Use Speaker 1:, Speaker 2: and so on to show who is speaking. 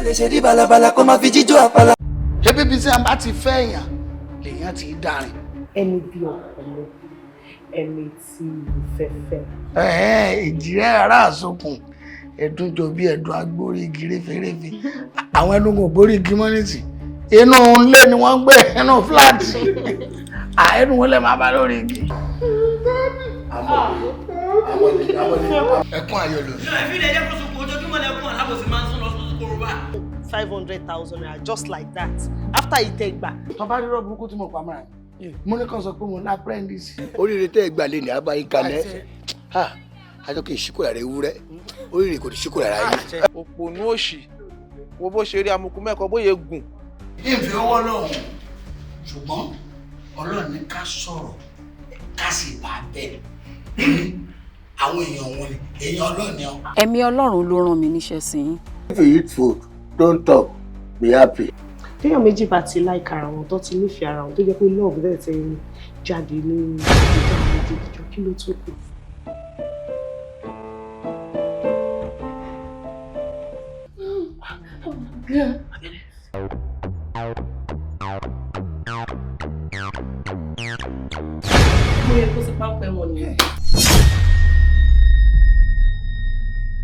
Speaker 1: Ó lè ṣe rí balabala kó má fi jíjó àpàlà.
Speaker 2: Ṣé bíbí tí a bá ti fẹ́ èèyàn lèèyàn ti dárin.
Speaker 3: Ẹni bí ọkọ mi, ẹni tí mo fẹ́ fẹ́.
Speaker 2: Ìjìrẹ́ ará àsokùn, ẹ̀dùn jọ bí ẹ̀dùn agbórí igi réferéfe. Àwọn ẹdun kò gbórí igi mọ́ nísì, inú ilé ni wọ́n ń gbé, inú flat. Ẹnu wọn lè máa bá lórí igi. Ẹkún ayọ̀ lò.
Speaker 4: Ìfilẹ̀ jẹ́ kó sunkún ojoojúmọ́ lẹ́kún alábòsí máa ń sún lọ sún kóróbá.
Speaker 3: ₦500,000 just like that after ìtẹ̀gbà.
Speaker 2: Tó bá rírọ̀ burúkú tí mo pa mọ́ra yìí, mo ní kàn sọ pé mo ní apprentice.
Speaker 5: Oríire tẹ́ ẹ gbà lé ní abáyín kalẹ̀, aṣọ kì í ṣíkò lára ewúrẹ́, oríire kò ní ṣíkò lára yín.
Speaker 6: Òpònú òṣì, wo bó ṣe rí amukú mẹ́kọ̀ọ́ bóyá gùn.
Speaker 2: Ìfẹ́ ọwọ́ lọ́hùn, ṣùgbọ́n Ọlọ́run ní ká sọ̀rọ̀ ká sì bá bẹ́ẹ̀. Àwọn èèyàn wọn ni èèyàn Ọlọ́run ni ọ.
Speaker 7: Ẹ̀mí Ọlọ́run ló rán mi níṣẹ́ sí yín.
Speaker 5: If you eat food, don't talk, be happy.
Speaker 3: Téèyàn méjì bá ti like ara wọn, tó ti nífẹ̀ẹ́ ara wọn, tó jẹ́ pé love dẹ̀ ti ń jáde ní ìjọ àwọn méjèèjì jọ, kí ló tún kù?
Speaker 4: Mo yẹ kó sí páńpẹ́ wọn nìyẹn.